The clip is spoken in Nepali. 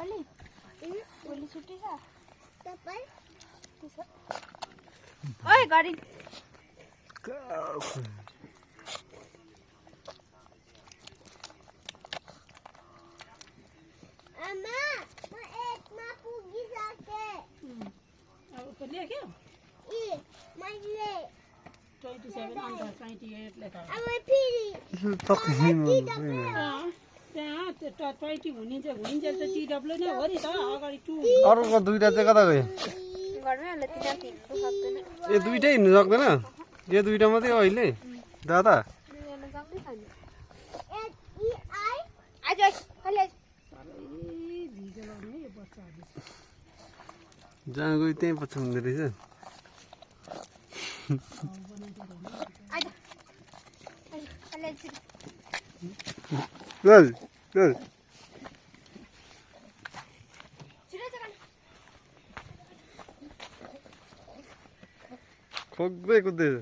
भोलि छुट्टी छ तपाईँ ओइ गाडी आमा म एकमा पुगिसके अब कहिले के मैले 27 अन्त 28 लेखा अब फेरि त्यहाँ त्यो 20 हुनिन्छ त टिडब्ल्यू नै हो नि त अगाडि 2 अरूको दुईटा चाहिँ कता गयो घरमै होला तिनीहरू हिँड्नु सक्दैन ए दुईटै हिँड्नु सक्दैन यो दुईटा मात्रै हो अहिले दादा जहाँ गयो त्यहीँ पछि हुँदो रहेछ चल चल खोक्दै कुद्दैछ